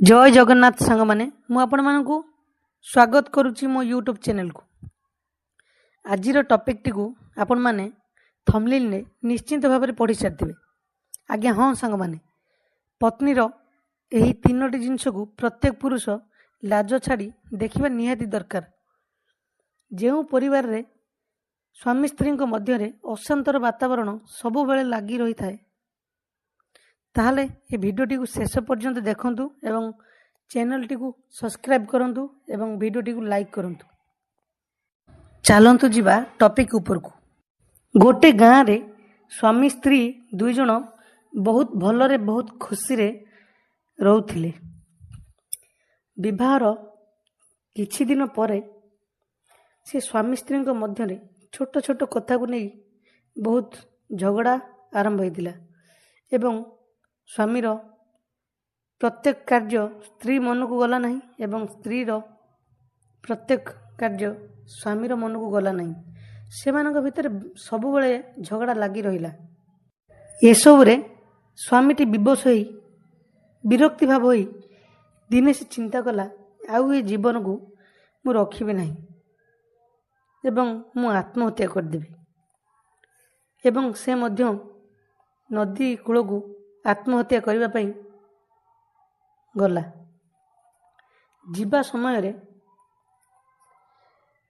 ଜୟ ଜଗନ୍ନାଥ ସାଙ୍ଗମାନେ, ମୁଁ ଆପଣମାନଙ୍କୁ ସ୍ୱାଗତ କରୁଛି ମୋ ୟୁଟ୍ୟୁବ୍ ଚ୍ୟାନେଲକୁ। ଆଜିର ଟପିକ୍ଟିକୁ ଆପଣମାନେ ଥମ୍ବନେଲ୍ରେ ନିଶ୍ଚିନ୍ତ ଭାବରେ ପଢ଼ି ସାରିଥିବେ। ଆଜ୍ଞା ହଁ ସାଙ୍ଗମାନେ, ପତ୍ନୀର ଏହି ତିନୋଟି ଜିନିଷକୁ ପ୍ରତ୍ୟେକ ପୁରୁଷ ଲାଜ ଛାଡ଼ି ଦେଖିବା ନିହାତି ଦରକାର। ଯେଉଁ ପରିବାରରେ ସ୍ୱାମୀ ସ୍ତ୍ରୀଙ୍କ ମଧ୍ୟରେ ଅଶାନ୍ତର ବାତାବରଣ ସବୁବେଳେ ଲାଗି ରହିଥାଏ, ତାହେଲେ ଏ ଭିଡ଼ିଓଟିକୁ ଶେଷ ପର୍ଯ୍ୟନ୍ତ ଦେଖନ୍ତୁ ଏବଂ ଚ୍ୟାନେଲଟିକୁ ସବସ୍କ୍ରାଇବ୍ କରନ୍ତୁ ଏବଂ ଭିଡ଼ିଓଟିକୁ ଲାଇକ୍ କରନ୍ତୁ। ଚାଲନ୍ତୁ ଯିବା ଟପିକ୍ ଉପରକୁ। ଗୋଟେ ଗାଁରେ ସ୍ୱାମୀ ସ୍ତ୍ରୀ ଦୁଇ ଜଣ ବହୁତ ଭଲରେ ବହୁତ ଖୁସିରେ ରହୁଥିଲେ। ବିବାହର କିଛି ଦିନ ପରେ ସେ ସ୍ୱାମୀ ସ୍ତ୍ରୀଙ୍କ ମଧ୍ୟରେ ଛୋଟ ଛୋଟ କଥାକୁ ନେଇ ବହୁତ ଝଗଡ଼ା ଆରମ୍ଭ ହୋଇଥିଲା ଏବଂ ସ୍ୱାମୀର ପ୍ରତ୍ୟେକ କାର୍ଯ୍ୟ ସ୍ତ୍ରୀ ମନକୁ ଗଲା ନାହିଁ ଏବଂ ସ୍ତ୍ରୀର ପ୍ରତ୍ୟେକ କାର୍ଯ୍ୟ ସ୍ୱାମୀର ମନକୁ ଗଲା ନାହିଁ। ସେମାନଙ୍କ ଭିତରେ ସବୁବେଳେ ଝଗଡ଼ା ଲାଗି ରହିଲା। ଏସବୁରେ ସ୍ୱାମୀଟି ବିବଶ ହୋଇ ବିରକ୍ତି ଭାବ ହୋଇ ଦିନେ ସେ ଚିନ୍ତା କଲା, ଆଉ ଏ ଜୀବନକୁ ମୁଁ ରଖିବି ନାହିଁ ଏବଂ ମୁଁ ଆତ୍ମହତ୍ୟା କରିଦେବି। ଏବଂ ସେ ମଧ୍ୟ ନଦୀ କୂଳକୁ ଆତ୍ମହତ୍ୟା କରିବା ପାଇଁ ଗଲା। ଯିବା ସମୟରେ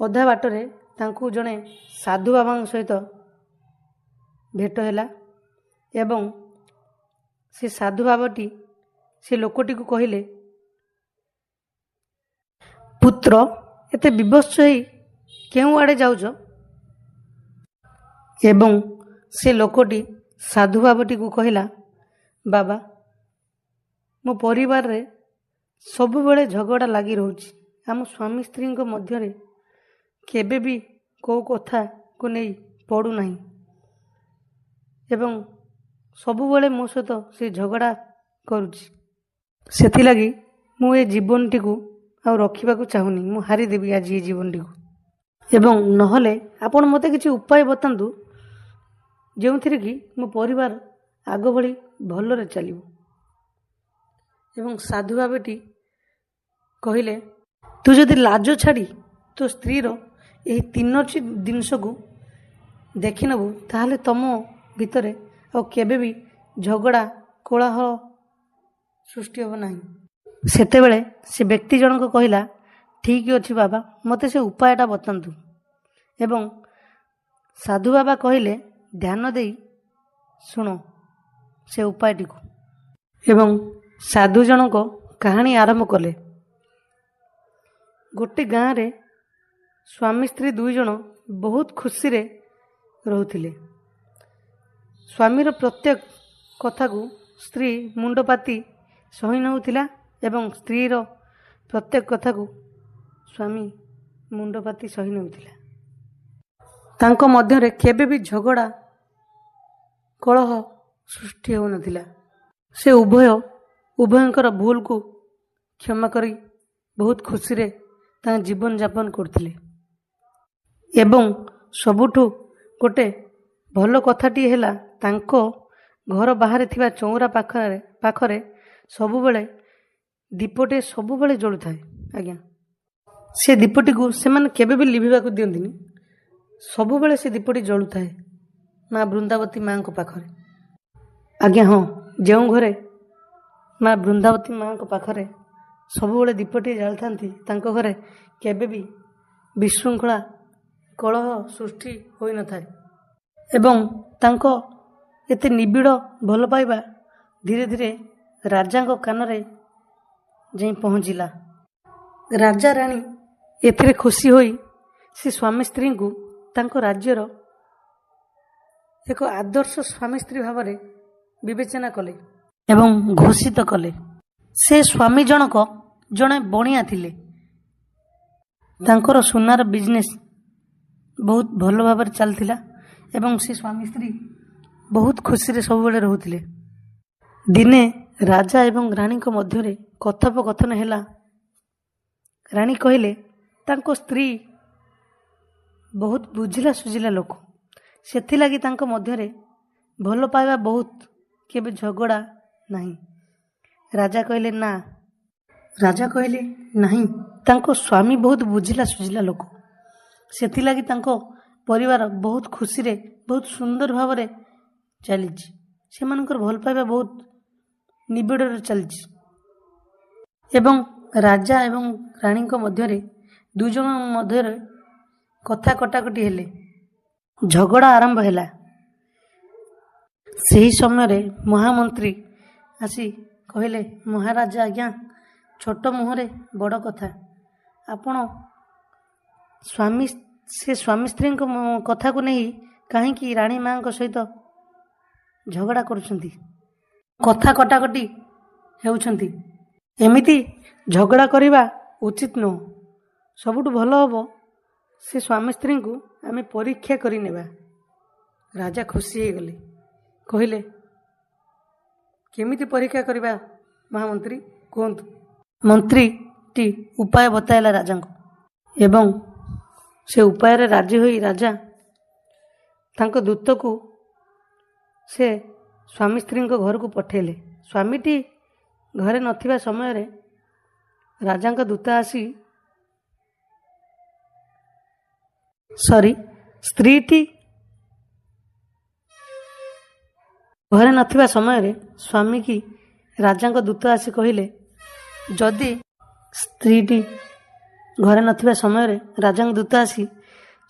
ଅଧା ବାଟରେ ତାଙ୍କୁ ଜଣେ ସାଧୁ ବାବାଙ୍କ ସହିତ ଭେଟ ହେଲା ଏବଂ ସେ ସାଧୁ ବାବାଟି ସେ ଲୋକଟିକୁ କହିଲେ, ପୁତ୍ର, ଏତେ ବିବଶ ହେଇ କେଉଁ ଆଡ଼େ ଯାଉଛ? ଏବଂ ସେ ଲୋକଟି ସାଧୁ ବାବାଟିକୁ କହିଲା, ବାବା, ମୋ ପରିବାରରେ ସବୁବେଳେ ଝଗଡ଼ା ଲାଗି ରହୁଛି। ଆମ ସ୍ୱାମୀ ସ୍ତ୍ରୀଙ୍କ ମଧ୍ୟରେ କେବେ ବି କେଉଁ କଥାକୁ ନେଇ ପଡ଼ୁନାହିଁ ଏବଂ ସବୁବେଳେ ମୋ ସହିତ ସେ ଝଗଡ଼ା କରୁଛି। ସେଥିଲାଗି ମୁଁ ଏ ଜୀବନଟିକୁ ଆଉ ରଖିବାକୁ ଚାହୁଁନି। ମୁଁ ହାରିଦେବି ଆଜି ଏ ଜୀବନଟିକୁ, ଏବଂ ନହେଲେ ଆପଣ ମୋତେ କିଛି ଉପାୟ ବତାନ୍ତୁ ଯେଉଁଥିରେ କି ମୋ ପରିବାର ଆଗ ଭଳି ଭଲରେ ଚାଲିବ। ଏବଂ ସାଧୁ ବାବାଟି କହିଲେ, ତୁ ଯଦି ଲାଜ ଛାଡ଼ି ତୋ ସ୍ତ୍ରୀର ଏହି ତିନୋଟି ଜିନିଷକୁ ଦେଖିନେବୁ, ତାହେଲେ ତମ ଭିତରେ ଆଉ କେବେ ବି ଝଗଡ଼ା କୋଳାହଳ ସୃଷ୍ଟି ହେବ ନାହିଁ। ସେତେବେଳେ ସେ ବ୍ୟକ୍ତି ଜଣକ କହିଲା, ଠିକ୍ ଅଛି ବାବା, ମୋତେ ସେ ଉପାୟଟା ବତାନ୍ତୁ। ଏବଂ ସାଧୁ ବାବା କହିଲେ, ଧ୍ୟାନ ଦେଇ ଶୁଣ ସେ ଉପାୟଟିକୁ। ଏବଂ ସାଧୁ ଜଣକ କାହାଣୀ ଆରମ୍ଭ କଲେ। ଗୋଟେ ଗାଁରେ ସ୍ୱାମୀ ସ୍ତ୍ରୀ ଦୁଇ ଜଣ ବହୁତ ଖୁସିରେ ରହୁଥିଲେ। ସ୍ୱାମୀର ପ୍ରତ୍ୟେକ କଥାକୁ ସ୍ତ୍ରୀ ମୁଣ୍ଡ ପାତି ସହି ନେଉଥିଲା ଏବଂ ସ୍ତ୍ରୀର ପ୍ରତ୍ୟେକ କଥାକୁ ସ୍ୱାମୀ ମୁଣ୍ଡ ପାତି ସହି ନେଉଥିଲା। ତାଙ୍କ ମଧ୍ୟରେ କେବେ ବି ଝଗଡ଼ା କଳହ ସୃଷ୍ଟି ହେଉନଥିଲା। ସେ ଉଭୟ ଉଭୟଙ୍କର ଭୁଲକୁ କ୍ଷମା କରି ବହୁତ ଖୁସିରେ ତାଙ୍କ ଜୀବନଯାପନ କରୁଥିଲେ। ଏବଂ ସବୁଠୁ ଗୋଟେ ଭଲ କଥାଟିଏ ହେଲା, ତାଙ୍କ ଘର ବାହାରେ ଥିବା ଚଉରା ପାଖରେ ସବୁବେଳେ ଦୀପଟିଏ ସବୁବେଳେ ଜଳୁଥାଏ। ଆଜ୍ଞା, ସେ ଦୀପଟିକୁ ସେମାନେ କେବେ ବି ଲିଭିବାକୁ ଦିଅନ୍ତିନି। ସବୁବେଳେ ସେ ଦୀପଟି ଜଳୁଥାଏ ମା ବୃନ୍ଦାବତୀ ମାଙ୍କ ପାଖରେ। ଆଜ୍ଞା ହଁ, ଯେଉଁ ଘରେ ମା ବୃନ୍ଦାବତୀ ମାଙ୍କ ପାଖରେ ସବୁବେଳେ ଦୀପଟିଏ ଜାଳିଥାନ୍ତି, ତାଙ୍କ ଘରେ କେବେ ବି ବିଶୃଙ୍ଖଳା କଳହ ସୃଷ୍ଟି ହୋଇନଥାଏ। ଏବଂ ତାଙ୍କ ଏତେ ନିବିଡ଼ ଭଲ ପାଇବା ଧୀରେ ଧୀରେ ରାଜାଙ୍କ କାନରେ ଯାଇ ପହଞ୍ଚିଲା। ରାଜା ରାଣୀ ଏଥିରେ ଖୁସି ହୋଇ ସେ ସ୍ୱାମୀ ସ୍ତ୍ରୀଙ୍କୁ ତାଙ୍କ ରାଜ୍ୟର ଏକ ଆଦର୍ଶ ସ୍ୱାମୀ ସ୍ତ୍ରୀ ଭାବରେ ବିବେଚନା କଲେ ଏବଂ ଘୋଷିତ କଲେ। ସେ ସ୍ୱାମୀ ଜଣକ ଜଣେ ବଣିଆ ଥିଲେ। ତାଙ୍କର ସୁନାର ବିଜନେସ୍ ବହୁତ ଭଲ ଭାବରେ ଚାଲିଥିଲା ଏବଂ ସେ ସ୍ୱାମୀ ସ୍ତ୍ରୀ ବହୁତ ଖୁସିରେ ସବୁବେଳେ ରହୁଥିଲେ। ଦିନେ ରାଜା ଏବଂ ରାଣୀଙ୍କ ମଧ୍ୟରେ କଥୋପକଥନ ହେଲା। ରାଣୀ କହିଲେ, ତାଙ୍କ ସ୍ତ୍ରୀ ବହୁତ ବୁଝିଲା ସୁଝିଲା ଲୋକ, ସେଥିଲାଗି ତାଙ୍କ ମଧ୍ୟରେ ଭଲ ପାଇବା ବହୁତ, କେବେ ଝଗଡ଼ା ନାହିଁ। ରାଜା କହିଲେ, ନା, ରାଜା କହିଲେ, ନାହିଁ, ତାଙ୍କ ସ୍ୱାମୀ ବହୁତ ବୁଝିଲା ସୁଝିଲା ଲୋକ, ସେଥିଲାଗି ତାଙ୍କ ପରିବାର ବହୁତ ଖୁସିରେ ବହୁତ ସୁନ୍ଦର ଭାବରେ ଚାଲିଛି। ସେମାନଙ୍କର ଭଲ ପାଇବା ବହୁତ ନିବିଡ଼ରେ ଚାଲିଛି। ଏବଂ ରାଜା ଏବଂ ରାଣୀଙ୍କ ମଧ୍ୟରେ ଦୁଇ ଜଣ ମଧ୍ୟରେ କଥା କଟାକଟି ହେଲେ, ଝଗଡ଼ା ଆରମ୍ଭ ହେଲା। ସେହି ସମୟରେ ମହାମନ୍ତ୍ରୀ ଆସି କହିଲେ, ମହାରାଜା ଆଜ୍ଞା, ଛୋଟ ମୁହଁରେ ବଡ଼ କଥା। ଆପଣ ସ୍ୱାମୀ ସେ ସ୍ୱାମୀ ସ୍ତ୍ରୀଙ୍କ କଥାକୁ ନେଇ କାହିଁକି ରାଣୀ ମାଆଙ୍କ ସହିତ ଝଗଡ଼ା କରୁଛନ୍ତି, କଥା କଟାକଟି ହେଉଛନ୍ତି? ଏମିତି ଝଗଡ଼ା କରିବା ଉଚିତ ନୁହଁ। ସବୁଠୁ ଭଲ ହେବ ସେ ସ୍ୱାମୀ ସ୍ତ୍ରୀଙ୍କୁ ଆମେ ପରୀକ୍ଷା କରିନେବା। ରାଜା ଖୁସି ହେଇଗଲେ, କହିଲେ, କେମିତି ପରୀକ୍ଷା କରିବା ମହାମନ୍ତ୍ରୀ, କୁହନ୍ତୁ। ମନ୍ତ୍ରୀଟି ଉପାୟ ବତାଇଲା ରାଜାଙ୍କୁ ଏବଂ ସେ ଉପାୟରେ ରାଜି ହୋଇ ରାଜା ତାଙ୍କ ଦୂତକୁ ସେ ସ୍ୱାମୀ ସ୍ତ୍ରୀଙ୍କ ଘରକୁ ପଠାଇଲେ। ସ୍ୱାମୀଟି ଘରେ ନଥିବା ସମୟରେ ରାଜାଙ୍କ ଦୂତ ଆସି, ସରି, ସ୍ତ୍ରୀଟି ଘରେ ନଥିବା ସମୟରେ ସ୍ୱାମୀକି ରାଜାଙ୍କ ଦୂତ ଆସି କହିଲେ, ଯଦି ସ୍ତ୍ରୀଟି ଘରେ ନଥିବା ସମୟରେ ରାଜାଙ୍କ ଦୂତ ଆସି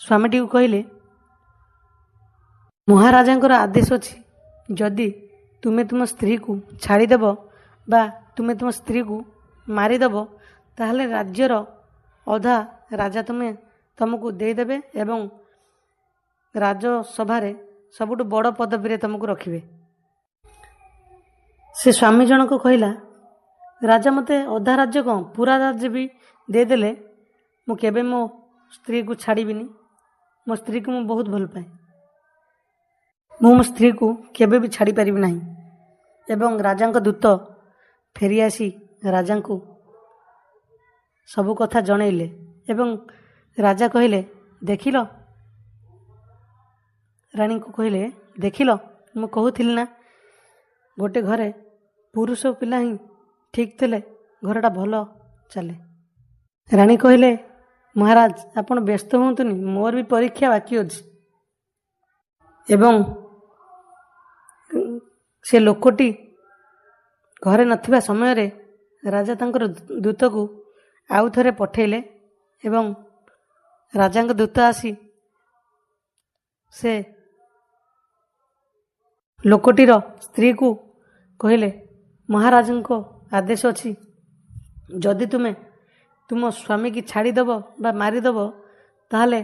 ସ୍ୱାମୀଟିକୁ କହିଲେ, ମହାରାଜାଙ୍କର ଆଦେଶ ଅଛି, ଯଦି ତୁମେ ତୁମ ସ୍ତ୍ରୀକୁ ଛାଡ଼ିଦେବ ବା ତୁମେ ତୁମ ସ୍ତ୍ରୀକୁ ମାରିଦେବ, ତାହେଲେ ରାଜ୍ୟର ଅଧା ରାଜା ତୁମକୁ ଦେଇଦେବେ ଏବଂ ରାଜସଭାରେ ସବୁଠୁ ବଡ଼ ପଦବୀରେ ତୁମକୁ ରଖିବେ। ସେ ସ୍ୱାମୀ ଜଣକ କହିଲା, ରାଜା ମୋତେ ଅଧା ରାଜ୍ୟ କ'ଣ ପୁରା ରାଜ୍ୟ ବି ଦେଇଦେଲେ ମୁଁ କେବେ ମୋ ସ୍ତ୍ରୀକୁ ଛାଡ଼ିବିନି। ମୋ ସ୍ତ୍ରୀକୁ ମୁଁ ବହୁତ ଭଲ ପାଏ, ମୁଁ ମୋ ସ୍ତ୍ରୀକୁ କେବେ ବି ଛାଡ଼ିପାରିବି ନାହିଁ। ଏବଂ ରାଜାଙ୍କ ଦୂତ ଫେରି ଆସି ରାଜାଙ୍କୁ ସବୁ କଥା ଜଣେଇଲେ ଏବଂ ରାଜା କହିଲେ, ଦେଖିଲ, ରାଣୀଙ୍କୁ କହିଲେ, ଦେଖିଲ, ମୁଁ କହୁଥିଲି ନା, ଗୋଟେ ଘରେ ପୁରୁଷ ପିଲା ହିଁ ଠିକ୍ ଥିଲେ ଘରଟା ଭଲ ଚାଲେ। ରାଣୀ କହିଲେ, ମହାରାଜ ଆପଣ ବ୍ୟସ୍ତ ହୁଅନ୍ତୁନି, ମୋର ବି ପରୀକ୍ଷା ବାକି ଅଛି। ଏବଂ ସେ ଲୋକଟି ଘରେ ନଥିବା ସମୟରେ ରାଜା ତାଙ୍କର ଦୂତକୁ ଆଉ ଥରେ ପଠେଇଲେ ଏବଂ ରାଜାଙ୍କ ଦୂତ ଆସି ସେ ଲୋକଟିର ସ୍ତ୍ରୀକୁ କହିଲେ, ମହାରାଜଙ୍କ ଆଦେଶ ଅଛି, ଯଦି ତୁମେ ତୁମ ସ୍ୱାମୀକି ଛାଡ଼ିଦେବ ବା ମାରିଦେବ, ତାହେଲେ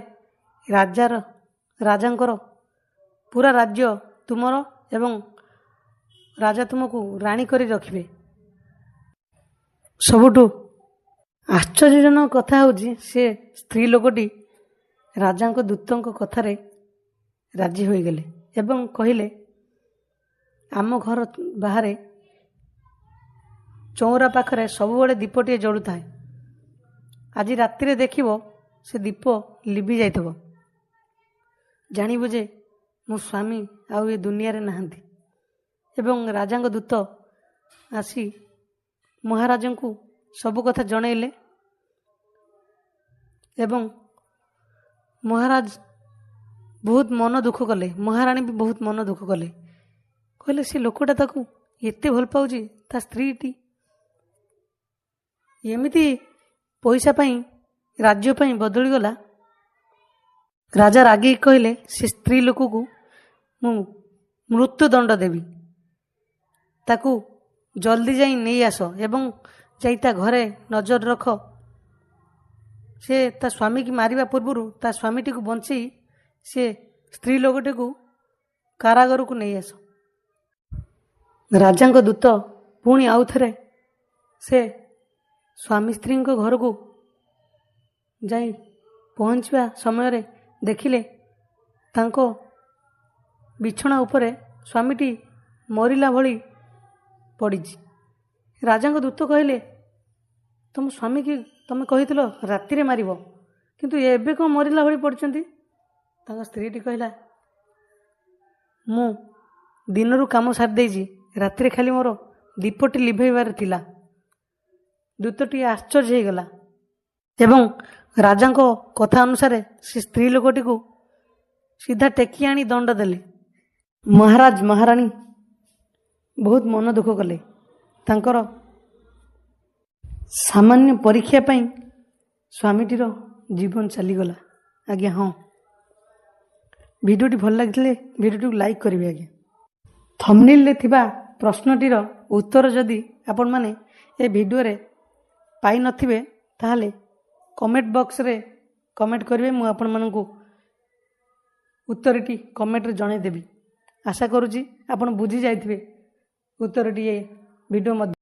ରାଜାଙ୍କର ପୁରା ରାଜ୍ୟ ତୁମର ଏବଂ ରାଜା ତୁମକୁ ରାଣୀ କରି ରଖିବେ। ସବୁଠୁ ଆଶ୍ଚର୍ଯ୍ୟଜନକ କଥା ହେଉଛି, ସେ ସ୍ତ୍ରୀ ଲୋକଟି ରାଜାଙ୍କ ଦୂତଙ୍କ କଥାରେ ରାଜି ହୋଇଗଲେ ଏବଂ କହିଲେ, ଆମ ଘର ବାହାରେ ଚଉଁରା ପାଖରେ ସବୁବେଳେ ଦୀପଟିଏ ଜଳୁଥାଏ, ଆଜି ରାତିରେ ଦେଖିବ ସେ ଦୀପ ଲିଭି ଯାଇଥିବ, ଜାଣିବୁ ଯେ ମୋ ସ୍ୱାମୀ ଆଉ ଏ ଦୁନିଆରେ ନାହାନ୍ତି। ଏବଂ ରାଜାଙ୍କ ଦୂତ ଆସି ମହାରାଜଙ୍କୁ ସବୁ କଥା ଜଣେଇଲେ ଏବଂ ମହାରାଜ ବହୁତ ମନ ଦୁଃଖ କଲେ, ମହାରାଣୀ ବି ବହୁତ ମନ ଦୁଃଖ କଲେ। କହିଲେ, ସେ ଲୋକଟା ତାକୁ ଏତେ ଭଲ ପାଉଛି, ତା ସ୍ତ୍ରୀଟି ଏମିତି ପଇସା ପାଇଁ ରାଜ୍ୟ ପାଇଁ ବଦଳିଗଲା। ରାଜା ରାଗିକି କହିଲେ, ସେ ସ୍ତ୍ରୀ ଲୋକକୁ ମୁଁ ମୃତ୍ୟୁଦଣ୍ଡ ଦେବି, ତାକୁ ଜଲ୍ଦି ଯାଇ ନେଇ ଆସ ଏବଂ ଯାଇ ତା ଘରେ ନଜର ରଖ, ସେ ତା ସ୍ୱାମୀକି ମାରିବା ପୂର୍ବରୁ ତା ସ୍ୱାମୀଟିକୁ ବଞ୍ଚେଇ ସେ ସ୍ତ୍ରୀ ଲୋକଟିକୁ କାରାଗାରକୁ ନେଇ ଆସ। ରାଜାଙ୍କ ଦୂତ ପୁଣି ଆଉ ଥରେ ସେ ସ୍ୱାମୀ ସ୍ତ୍ରୀଙ୍କ ଘରକୁ ଯାଇ ପହଞ୍ଚିବା ସମୟରେ ଦେଖିଲେ ତାଙ୍କ ବିଛଣା ଉପରେ ସ୍ୱାମୀଟି ମରିଲା ଭଳି ପଡ଼ିଛି। ରାଜାଙ୍କ ଦୂତ କହିଲେ, ତୁମ ସ୍ୱାମୀକି ତୁମେ କହିଥିଲ ରାତିରେ ମାରିବ, କିନ୍ତୁ ଏବେ କ'ଣ ମରିଲା ଭଳି ପଡ଼ିଛନ୍ତି? ତାଙ୍କ ସ୍ତ୍ରୀଟି କହିଲା, ମୁଁ ଦିନରୁ କାମ ସାରିଦେଇଛି, ରାତିରେ ଖାଲି ମୋର ଦୀପଟି ଲିଭେଇବାର ଥିଲା। ଦୂତଟି ଆଶ୍ଚର୍ଯ୍ୟ ହେଇଗଲା ଏବଂ ରାଜାଙ୍କ କଥା ଅନୁସାରେ ସେ ସ୍ତ୍ରୀ ଲୋକଟିକୁ ସିଧା ଟେକି ଆଣି ଦଣ୍ଡ ଦେଲେ। ମହାରାଜ ମହାରାଣୀ ବହୁତ ମନ ଦୁଃଖ କଲେ। ତାଙ୍କର ସାମାନ୍ୟ ପରୀକ୍ଷା ପାଇଁ ସ୍ୱାମୀଟିର ଜୀବନ ଚାଲିଗଲା। ଆଜ୍ଞା ହଁ, ଭିଡ଼ିଓଟି ଭଲ ଲାଗିଥିଲେ ଭିଡ଼ିଓଟିକୁ ଲାଇକ୍ କରିବେ ଆଜ୍ଞା। ଥମ୍ବନେଲ୍ରେ ଥିବା ପ୍ରଶ୍ନଟିର ଉତ୍ତର ଯଦି ଆପଣମାନେ ଏ ଭିଡ଼ିଓରେ ପାଇନଥିବେ, ତାହେଲେ କମେଣ୍ଟ ବକ୍ସରେ କମେଣ୍ଟ କରିବେ। ମୁଁ ଆପଣମାନଙ୍କୁ ଉତ୍ତରଟି କମେଣ୍ଟରେ ଜଣାଇଦେବି। ଆଶା କରୁଛି ଆପଣ ବୁଝି ଯାଇଥିବେ ଉତ୍ତରଟି ଏ ଭିଡ଼ିଓ ମଧ୍ୟ।